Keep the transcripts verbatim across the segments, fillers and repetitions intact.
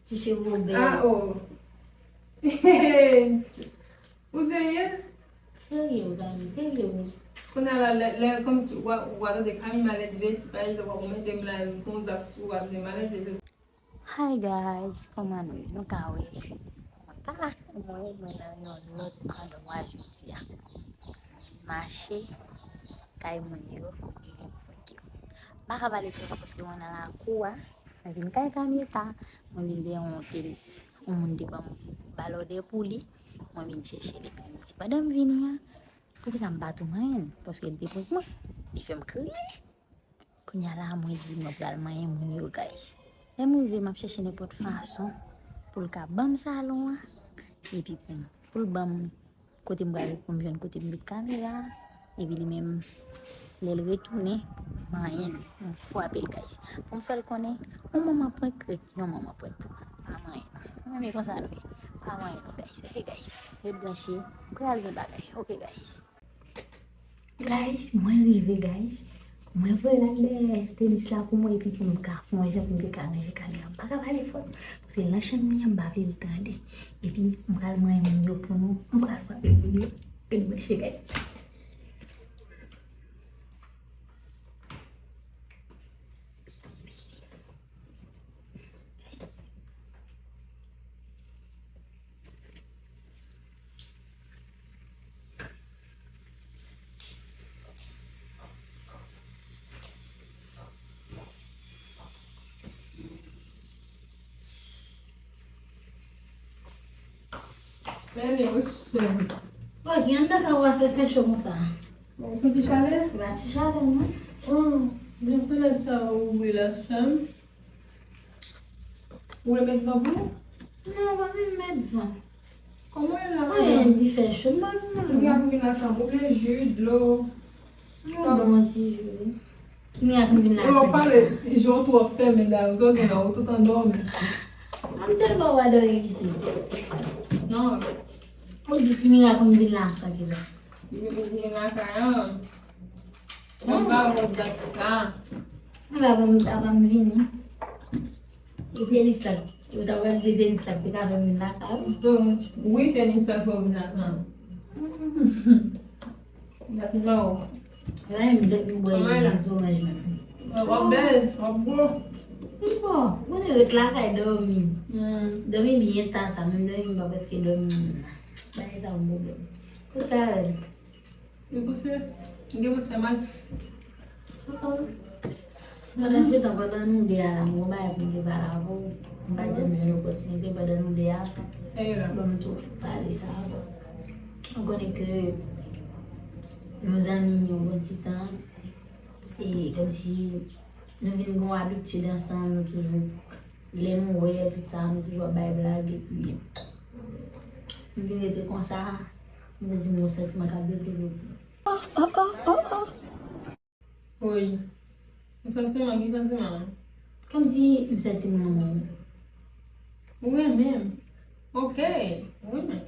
Ti cheve w bèl. Ah, oh. Ou serye? Serye, w Kami, serye, w. Kounye a la, lè, lè kòmsi w a, w a tande Kami malelve, si pa egzanp w ap mete m la, yon zak sou w ap de malelve. Hi guys, kòman nou ye? Nou ka wè mwen pa lakay mwen, mwen nan yon lòt andwa jodi a. Mache kay moun yo, vin prank yo. M pa ka pale twòp paske mwen nan lakou a. Mwen vin kay Kami ta, mwen vin de yon tenis. Yon moun te ban m balon de pou li, mwen vin chèche l epi m di pandan m vini an, poukisa m pa tou manyen l? Paske l te prank mwen. Li fè m kriye. Kounye a la, mwen di mwen pral manyen moun yo, guys. Lè m rive, m ap chèche nenpòt fason pou l ka ban m salon an, epi pou m, pou l ban m kote m prale pou m jwenn kote m met kamera a, epi li menm, lè l retounen, pou m manyen l, pou m frape l, guys. Pou m fè l konnen, yon manman prank ret yon manman prank. Pa manyen l. Mwen renmen konsa nou ye. Pa manyen l, guys. Ok, guys. Ret branche. Pral gen bagay. Ok, guys. Guys, mwen rive, guys. Mwen voye l al dèyè tenis la pou mwen, epi pou m ka fè yon jan pou m te ka ranje kamera. M pa ka pale fò, paske nan chanm li an, m pa vle l tande. Epi, m pral manyen moun yo pou nou. M pral frape moun yo. Ret branche, guys. Mène, o sèm. Mwen gen anndan ka w a fè, fè cho konsa. Ou santi chalè? Pa ti chalè, non. Oh, byen fenèt sa ouvri la, sèm. Ou vle met van pou ou? Non, pa menm met van. Kòman e la, madanm? Anyen, li fè cho, m pa vin nan. Ou gen pou vin lakay mwen, ou vle ji, dlo. Yon bon ti ji. Ki mirak m vin la. Ou pale, ti ji w twò fèmen la, ou gen la, ou tout andòmi. M tèlman w adore pitit. Non. Ou di ki mirak m vin la san ki sa. Li vin lakay an. Mwen pa wè dat sa. Mwen pa konn avan m vini. E tenis la, yo ta pral di tenis la, te ka fè m vin lakay. Wi, tenis la fè w vin lakay. Dat m pa wè. Wè, m, m bwè zoranj menm. W ap bèl, w ap gwo. Bon, mwen ret lakay dòmi. Dòmi byen ta sa, menm dòmi m pa prèske dòmi menm la. Bagay sa yon pwoblèm. Kote Karèl? Li pouse, li gen pou fè mal. Pandan se tan, pandan nou de a la, m gon bagay pou m te pale avè w. M pa t janm jwenn opòtinite pandan nou de a. Ban m tou pale sa avè w. Ou konnen ke nou zanmi yon bon ti tan. E kòmsi nou vin gon abitid ansanm, nou toujou, lè nou wè tout sa, nou toujou ap bay blag, epi m vin rete konsa, m santi m gon santiman k ap devlope. Wi. Yon santiman, ki santiman? Kòmsi m santi m renmen w. Ou renmen m? Ok. Ou renmen m?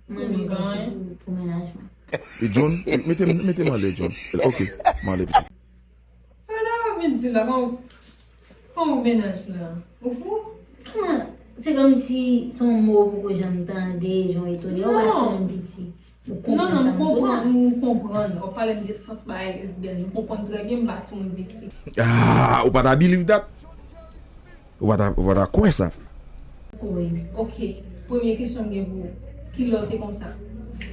Mwen menm kòmsi pou, pou mennaj mwen. E John, mete, mete m anlè, John. Ok, m anlè pitit. Sa w ta vin di la, kòman, kòman mennaj la? Ou fou? Kòman? Se kòmsi se yon mo ou poko janm tande, jan w etone, ou pa timoun piti. Ou konprann sa m di w la? Non, non, m konprann, m konprann. W ap pale m de sans bagay lesbyèn, m konprann trè byen, m pa timoun piti. Ah, ou pa ta believe that? Ou pa ta, ou pa ta kwè sa. Wi. Ok. Premye kesyon m gen pou ou. Kilè w te konsa?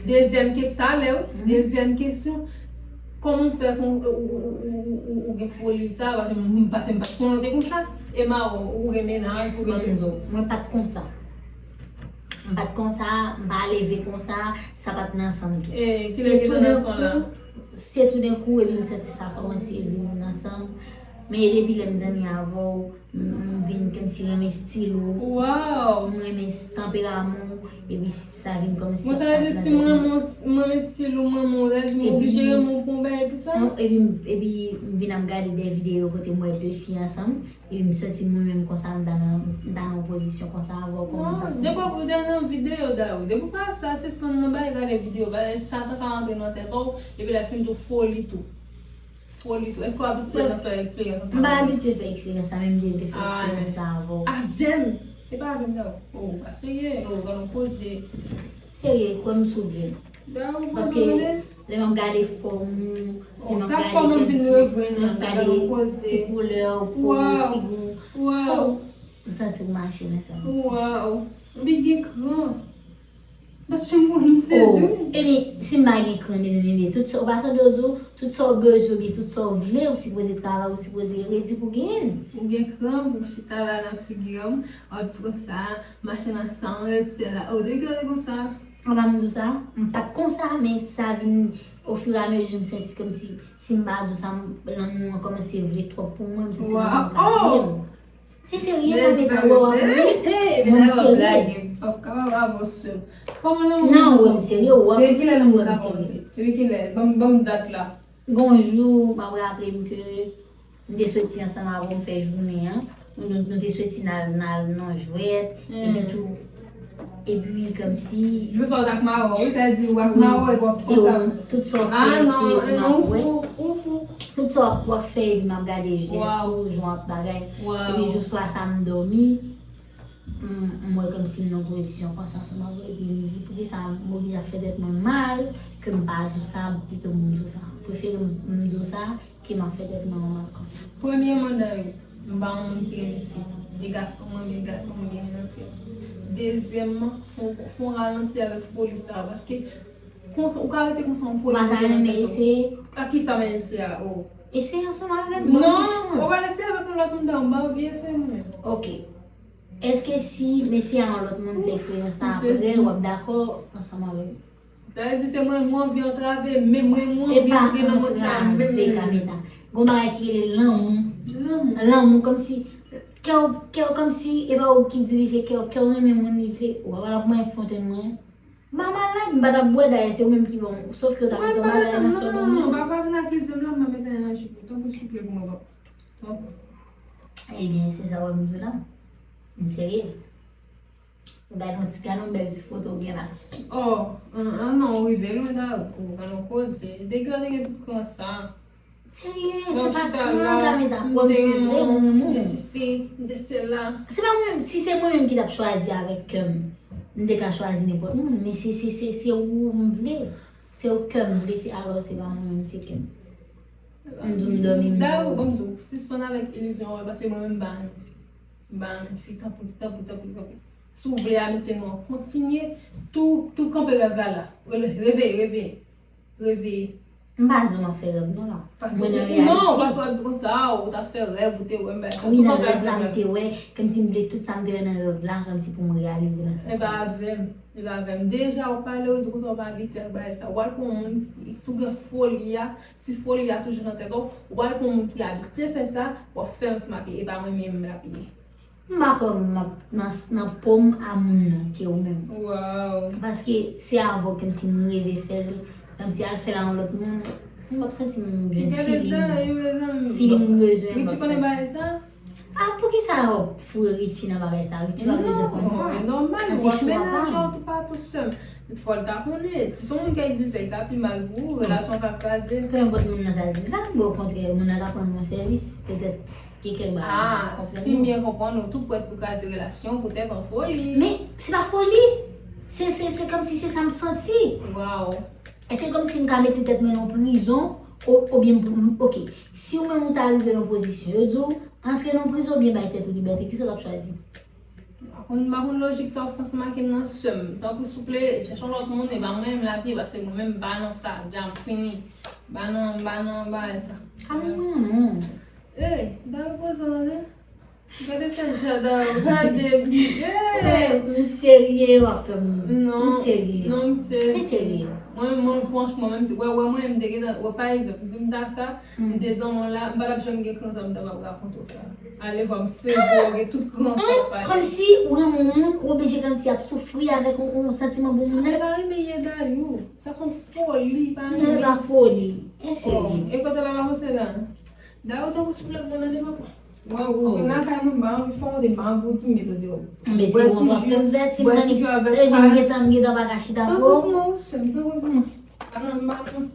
Dezyèm kesyon, talè wi. Dezyèm kesyon, kòman w fè kon, ou, ou, ou, ou, ou, ou gen foli sa? Paske m, paske m pa t konnen w te konsa. E mawon, ou gen mennaj, ou gen... Mwen pa t konsa. M pa t konsa, m pa leve konsa, sa pa t nan san m tou. E, kilè ki te nan san w la? Se toudenkou, epi m santi sa kòmanse vin nan san m. Men e depi lè m zanmi avè w, m, m vin kòmsi renmen estil ou. Waw! M renmen s-, tanperaman w, epi sa vin kòmsi ap pase nan tèt mwen. Bon, sa vle di si m renmen, m renmen estil ou, m renmen w, sa vle di m oblije renmen w pou yon bagay pou sa? Non, epi, epi m vin ap gade de videyo kote m wè de fi ansanm. E m santi mwen menm konsa, m ta nan, m ta nan yon pozisyon konsa avè w, kòman m t ap santi? Non, depi w te nan videyo, dayè, depi w pa sa, sispann nan bay gade videyo, bagay Satan ka rantre nan tèt ou, epi l ap fin tou foli tou. Foli tou. Èske w abitye nan fè eksperyans ansanm avè m? M pa abitye fè eksperyans sa, men m te vle fè eksperyans sa avè w. Avè m? E pa avè m non. Oh, pa serye. Oh, gade yon koze. Serye, kwè m si w vle. Paske lè m ap gade fòm ou, lè m ap gade kèm si, lè m ap gade ti koulè w, po w, figi w. So, m santi w mache nan sa m fè. Waw. Epi gen kran. Paske mwen, m sezi wi. Ebyen, si m pa gen kran, mezanmi, ebyen, tout sa, ou pa tande yo di w, tout sa w bezwen, ebyen, tout sa w vle, ou sipoze travay, ou sipoze redi pou genyen l. Ou gen kran pou w chita la nan figi m, w ap di konsa, mache nan san, rèd sè la. Oh, depi kilè w te konsa? Anba m di w sa, m pa t konsa, men sa vin ofiramezi, m santi kòmsi, si m pa di w sa, m, lanmou an kòmanse vle twòp pou mwen, m santi lanmou an pa vle m. Se serye, m ap mete w ap ri. Mwen serye. Nan, wè m serye, w ap ri, wè m serye. Depi kilè lanmou sa kòmanse? Depi kilè? Ban m, ban m dat la. Gon jou, m ap raple m ke m te soti ansanm avè w, m fè jounen an. Nou, nou, nou te soti n al, n al nan jwèt, epi tou, epi kòmsi. Jou sa w t ak mawè w, wi, sa di w ak mawè w, epi w ap konsa. Tout sa w fè, se m ap wè. Tout sa w ap, w ap fè, epi m ap gade jès ou, jan w ap bagay. Epi jou swa sa, m dòmi, m, m wè kòmsi m nan pozisyon konsa ansanm avè w, epi m di, poukisa m oblije ap fè tèt mwen mal, ke m pa di w sa, pito m di w sa. Prefere m, m di w sa, ke m ap fè tèt mwen mal konsa. Premyèman, dayè, m pa yon moun ki renmen fi. E gason, mwen renmen gason, mwen gen nan kè m. Dezyèmman, fon, fon ralanti avèk foli sa, paske konsa, ou ka rete konsa, yon foli monte nan tèt ou. Ou pa ta renmen eseye? A kisa m eseye a? Oh. Eseye ansanm avè m, ban m yon chans. Non, ou pa eseye avèk yon lòt moun, m pa anvi eseye mwen menm. Ok. Èske si mesye a yon lòt moun fè eksperyans sa apre, w ap dakò ansanm avè m? Sa vle di se mwen, mwen anvi antrave, men mwen, mwen anvi antre nan mond sa menm. E pa antre nan antre, Kameta. Gon bagay ki rele lanmou. Lanmou. Lanmou, kòmsi, kè w, kè w, kòmsi, e pa ou ki dirije kè w, kè w renmen moun li vle. Ou pa pral ap manyen fontenn mwen. M pa malad, m pa t ap bwè dayè, se ou menm ki ban m, sof ke w ta mete yon bagay nan sòl ou menm. Non, non, non, pa, pa vin akize m la, m pa mete anyen nan jip ou. Tanpri, souple pou mwen, papa. Tanpri. Ebyen, se sa w wè m di w la. M serye. Gade yon ti, gade yon bèl ti foto w gen la. Oh, an, an, non, ou rive lwen dayè, ou gade yon koze. Depi kilè w te gen tout kran sa? Serye, se pa kran, Kameta, kwè m, se vre, mwen renmen w. M te sisi, m te sela. Se pa mwen menm, si se mwen menm ki t ap chwazi avèk kè m, m te ka chwazi nenpòt moun, men se, se, se, se ou m vle. Se ou kè m vle, se alò se pa mwen menm, se kè m. M di w m dòmi, m pa wè w. Dayè, ban m di w, sispann avèk ilizyon an, paske mwen menm m pa renmen. M pa renmen fi, tanpri, tanpri, tanpri, tanpri. Si w vle amitye nou an kontinye, tou, tou kanpe rèv la la. Reveye, reveye. Reveye. M pa di w m ap fè rèv non la. Mwen nan reyalite. Non, paske w ap di konsa, ou t ap fè rèv, ou te wè m bay. Wi, nan rèv la, m te wè, kòmsi m vle tout sa m te wè nan rèv la, kòmsi pou m reyalize nan sa. E pa avè m, e pa avè m. Deja, w pale, ou di konsa, w pa abitye ak bagay sa. W al pran yon moun, si w gen foli a, si foli a toujou nan tèt ou, w al pran yon moun ki abitye fè sa, w ap fè ansanm ak li, e pa mwen menm l ap ye. M pa kwè m ap nan, nan po m a moun nan ke ou menm. Waw. Paske se avè w kèmsi m reve fè l, kèmsi al fè l a yon lòt moun, m p ap santi m jwenn feeling, feeling m bezwen, m p ap santi. Richie konnen bagay sa? A, poukisa w ap foure Richie nan bagay sa? Richie pa bezwen konn sa. Non, e nòmal, w ap menaje w tou patou, sè m. Fò l ta konnen. Si se yon moun k ap di sa, li ka pi mal pou ou, relasyon an ka kraze. Ke nenpòt moun nan ta di sa, men okontrè, moun nan ta pran yon sèvis, petèt, gen kèk bagay li pa konprann. A, si m byen konprann, ou tou prèt pou kraze relasyon poutèt yon foli. Men, se pa foli. Se, se, se kòmsi se sa m santi. Waw. E se kòmsi m ka mete tèt mwen nan prizon, o, oubyen m, m, ok. Si ou menm ou ta rive nan pozisyon, yo di w, antre nan prizon oubyen bay tèt ou libète, kisa w t ap chwazi? M pa konn, m pa konn lojik sa w fè ansanm ak m nan, sè m. Tanpri, souple, chèche yon lòt moun, e pa mwen menm l ap ye, paske mwen menm m pa nan sa, dja m fini. M pa nan, m pa nan bagay sa. Kanmenm mwen, non. Ey, dayè poze w tande. Gade fè jandayè, gade, ey. M serye, w ap fè m. Non, m serye. Non, m serye. Se serye. Mwen, mwen, franchman, menm si, wè, wè, mwen, m te gentan, wè, pa egzanp, si m ta sa, m te zanmi w la, m pa t ap janm gen kran sa m ta pral rakonte w sa. Ale vwa m sezi w gen tout kran sa w pale. Kòmsi ou renmen yon moun, ou oblije kòmsi ap soufri avèk yon, yon santiman pou moun nan. E pa renmen ye dayou. Sa se yon foli, pa renmen. Non, e pa foli. E serye. E kote l ap avanse la? Dayou tankou sou lèt mwen nan devan. Mwen, ou vin lakay mwen, m pa anvi fè w, m pa anvi w timid, tande w. Bwè ti ji, bwè ti ji avèk sa. Tankou pou mwen, wi, sè m, tankou pou mwen. Pa nan, pa nan.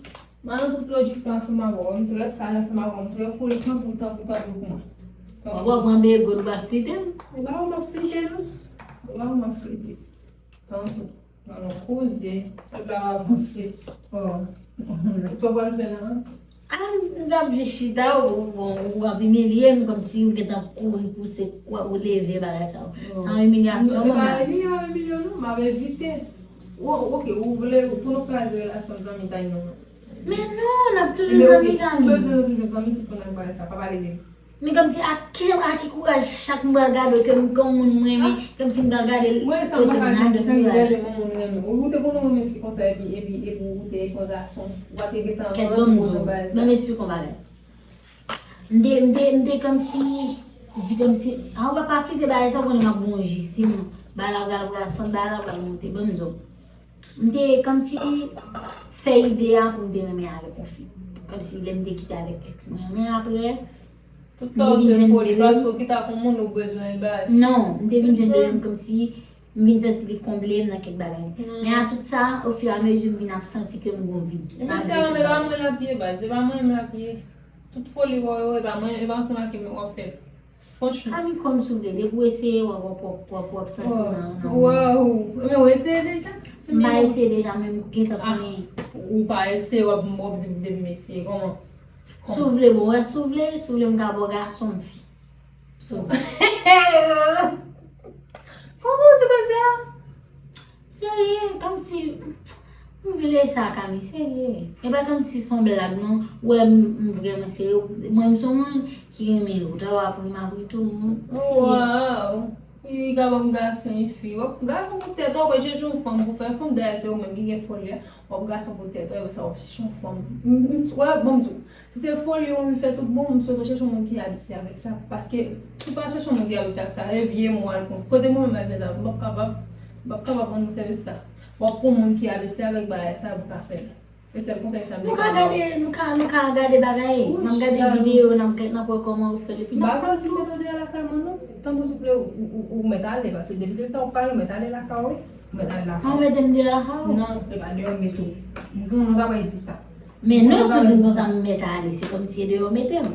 M al nan tout lojik sa ansanm avè w. M trè saj ansanm avè w. M trè foolish nan pou, tanpri, tanpri pou mwen. W ap pran bego, w ap flite m. E pa ou m ap flite, non. E pa ou m ap flite. Tanpri. Nan nou koze. Sa pa avanse. Oh. Sa w pral fè la? Ah, m t ap jis chita, ou, ou, ou ap imilye m, kòmsi ou gentan kouri pouse kwa, ou leve bagay sa yo. Sa yon imilyasyon, manman. E pa imilye, imilye, non, m ap evite. Ou, ok, ou vle, ou pou nou kraze relasyon zanmitay nou. Men non, n ap toujou zanmi, zanmi. Si w bezwen nou toujou zanmi, sispann ak bagay sa, pa pale de li. Men kòmsi ak ki, ak ki kouraj chak m pral gade w ke m, ke yon moun m renmen, kòmsi m pral gade l, mwen, sa m pa ka di, jan ki gade yon moun m renmen. Ou, ou te konn renmen fi konsa, epi, epi, epi ou te pran gason. Ou pa te gentan rantre pou yon bagay sa. Ban m esplike yon bagay. M te, m te, m te kòmsi, di kòmsi, a, ou pa, pa kite bagay sa, ou konnen m ap bon ji. Si m, bagay la pral, pral, sant bagay la pral monte, ban m di w. M te kòmsi fè ide a pou m te renmen avèk yon fi. Kòmsi lè m te kite avèk èks mwen, men apre, tout sa yo se foli, paske ou kite ak yon moun ou bezwen bay. Non, m te vin jwenn de lè m kòmsi m vin santi li konble m nan kèk bagay. Men a tout sa, ofiramezi, m vin ap santi ke m gon vid. Ebyen, se pa mwen l ap ye, baz, se pa mwen menm l ap ye. Tout foli w yo, e pa mwen, e pa ansanm ak mwen w ap fè l. Franchman. Kami kòm si w vle, depi w eseye, w ap, w ap, w ap, w ap, w ap santi nan, nan. Waw. Men w eseye deja? M pa eseye deja, men m gentan konnen. Ou pa eseye, w ap, w ap di m depi m eseye. Kòman? Si w vle, bon, wè, si w vle, si w vle, m ka ba w gason, m fi. Si w vle. Kòman w di konsa? Serye, kòmsi, m vle sa, Kami, serye. E pa kòmsi se yon blag, non. Ou wè, m, m vrèman serye. Mwen, m se yon moun ki renmen ri. Ou ta wè, apre m ap ri tou, m serye. Waw! Li ka ban m gason, fi. W ap gason pou tèt ou, w ap chèche yon fanm pou fè fanm. Dayè, se ou menm ki gen foli a. W ap gason pou tèt ou, apre sa, w ap chèche yon fanm. M, m, wè, ban m di w. Si se foli ou vin fè tout bon, m swete w chèche yon moun ki abitye avèk sa. Paske, si w pa chèche yon moun ki abitye ak sa, e vye mo al kont. Kote mwen menm avè la, m p ap kapab, m p ap kapab rann ou sèvis sa. W ap pran moun ki abitye avèk bagay sa pou ka fè l. E sèl konsèy sa m te ka ba w. Nou ka gade, nou ka, nou ka gade bagay. N ap gade videyo, n ap, n ap wè kòman ou fè l, epi n ap fè l tou. M pa vle w di m mete w deyò lakay mwen non. Tanpri souple, ou, ou, ou mèt ale, paske depi se sa w pale, ou mèt ale lakay ou wi. Ou mèt ale lakay ou. An, ou mete m deyò lakay ou? Non, e pa deyò m mete w. M konn ou ta pral di sa. Men non, si w di m konsa m mèt ale, se kòmsi se deyò w mete m.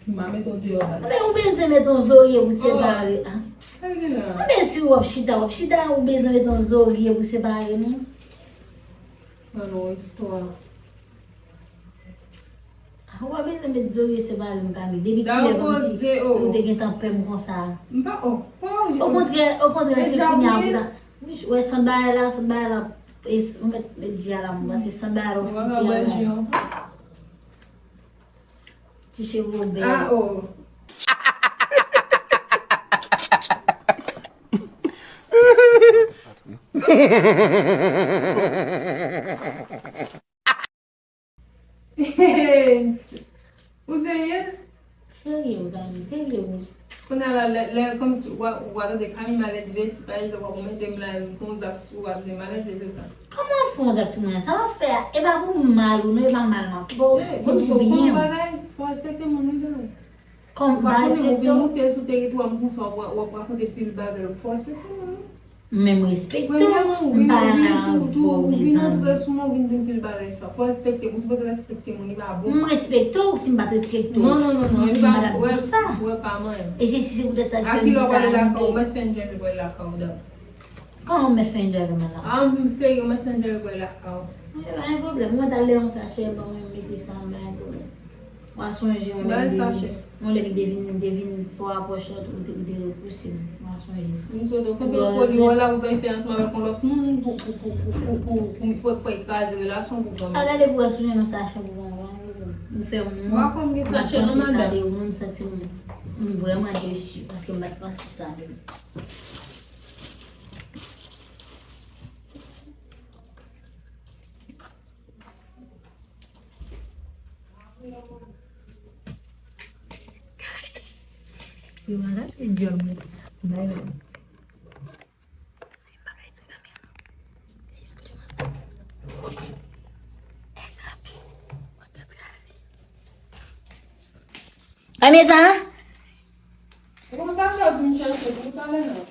M pa mete w deyò, baz. Men ou bezwen mete yon zorye pou separe. Sa gen la? Men si w ap chita, w ap chita, ou bezwen mete yon zorye pou separe nou. Nan yon istwa. Ah, ou pa bezwen met zorye separe m, Kami. Depi kilè kòmsi ou te gentan pè m konsa? M pa, oh, oh. Okontrè, okontrè, se kounye a pou ta. Wi, wè, san bagay la, san bagay la, e s-, ou met, met ji a la, m panse san bagay la, ou fout la. Ti cheve w bèl. Ah, oh. Ou serye? Serye wi, Kami, serye wi. Kounye a la, lè, lè kòmsi w a, w a tande Kami malelve, si pa egzanp w ap anmède m la, m fè yon zak sou ou, w a tande malelve, se sa. Kòman w fè yon zak sou mwen? Sa w ap fè a, e pa pou mal ou non, e pa mal m ap fè w, se pou byen w. Fò w respekte moun wi, Kami. Kòm m pa respekte w. Ou vin moute sou teritwa m konsa, w ap, w ap rakonte pil bagay, fò w respekte moun wi. Men m respekte w, m pa la avè w, mezanmi. Ou vin antre sou mwen, ou vin di m pil bagay sa. Fò w respekte m, ou sipoze respekte moun, li pa bon. M respekte w, si m pa t respekte w, non, non, non, non, m pa t ap di w sa. Wè pa mwen. E se, si se poutèt sa ki fè m di sa a, nou de. Ou mèt fè yon djòl pou al lakay ou, dam. Kòman ou mèt fè yon djòl pou al lakay ou? Ah, m serye, ou mèt fè yon djòl pou al lakay ou. E pa gen pwoblèm, ou mèt al lè yon sachè, ban mwen, m mete sa, m pa gen pwoblèm. W a sonje yon lè m te vin, yon lè m te vin, m te vin fè w apwòch la, ou te, ou te repouse m. W a sonje sa. M swete w kenbe foli w la pou w pa fè ansanm avèk yon lòt moun, pou, pou kraze relasyon pou granmesi. A gade pou w wè si w jwenn yon sachè pou ban w, ou fè mwen, m ap panse sa de ou, m santi m, m vrèman desi, paske m pa t panse sa de ou. Yo, bagay se dyòl mwen. Bay la. Kameta? Ou konn sa chè di m chèche pou talè non.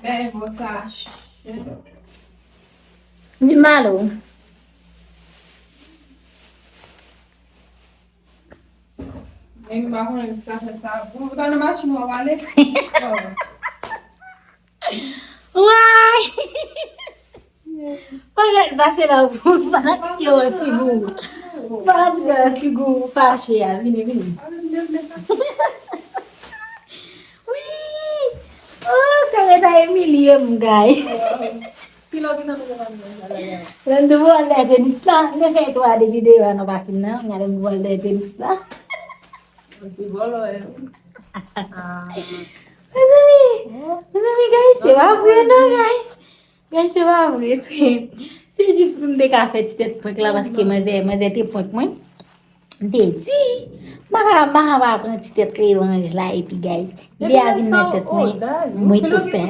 Bèl bon sa. Di malo. Men m pa konnen sa fè sa bon. Ou ta nan machin w ap ale? Why? Bagay pase la pou fanatik yo wè figi w. Fanatik yo wè figi w fache a. Vini, vini. Wi! Oh, kamera imilye m, guys. Si lò vin nan mete pa mwen sa la. Lè m te vwòl dèyè tenis la, m te fè twa de videyo a nan pakin nan, gade m vwòl dèyè tenis la. Mwen se vòlò e. Mezanmi, mezanmi, guys, se pa vre non, guys. Guys, se pa vre, se se jis pou m te ka fè ti tèt prank la paske manzè manzè te prank mwen. M te di, m pa ka m pa ka pa pran ti tèt revanj la epi guys, ide a vin nan tèt mwen, mwen tou pè.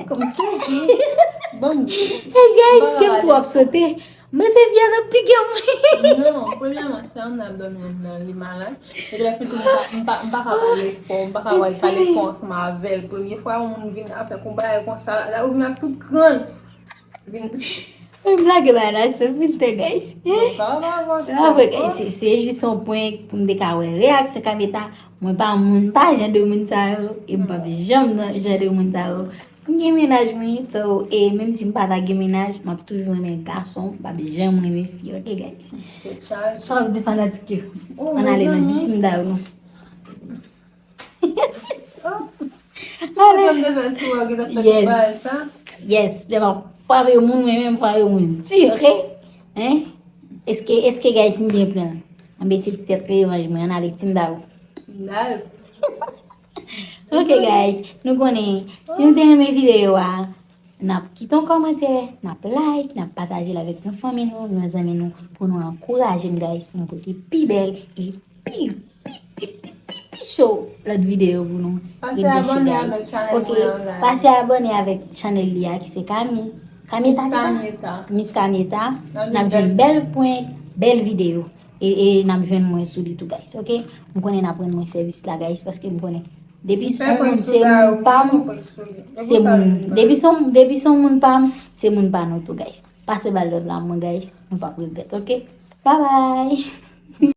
Hey guys, kè m twò ap sote. Mwen se fi a nan pike mwen. Non, premyèman, se Ann ap dòmi anndan, li malad. Epi lè fini tou, m pa, m pa, m pa ka pale fò, m pa ka wè l pale fò ansanm avè l. Premye fwa yon moun vin avèk yon bagay konsa, la ou vin ak tout kran l. Vin. Mwen blage bagay la, se filtè, guys. Sa va avanse. Apre, guys, se se jis yon prank pou m te ka wè reyaksyon Kameta. Mwen pa moun, pa jan de moun sa yo, e m p ap janm nan jan de moun sa yo. M gen mennaj mwen, so, e menm si m pa ta gen mennaj, m ap toujou renmen gason, m p ap janm renmen fi, ok, guys? Tèt chaje. Sa w ap di fanatik yo? Oh, Ann ale nan mezanmi. Di Tim Daou. Ti pwoblèm de fè sou ou, ou gen fè tout bagay sa. Yes, lè m ap frape moun, mwen menm frape moun di, ok? Hein? Èske, èske guys m byen pran? Anben se ti tèt revanj mwen, ann ale Tim Daou. Dayè. Ok guys, nou konnen, si nou te renmen videyo a, n ap kite yon kòmantè, n ap like, n ap pataje l avèk yon fanmi nou, yon zanmi nou, pou nou ankouraje m guys, pou nou pote pi bèl e pi, pi, pi, pi, pi, pi cho lòt videyo pou nou. Pase abòne avèk chanèl mwen an, guys. Pase abòne avèk chanèl li a ki se Kami. Kameta, ki sa? Miss Kamieta. N ap jwenn bèl prank, bèl videyo. E, e n ap jwenn mwen sou li tou, guys, ok? M konnen n ap rann mwen sèvis la, guys, paske m konnen depi s on moun se moun pa m, se moun, depi s on, depi s on moun pa m, se moun pa nou tou, guys. Pase ba l love la mwen, guys, nou p ap regrèt, ok? Bye bye!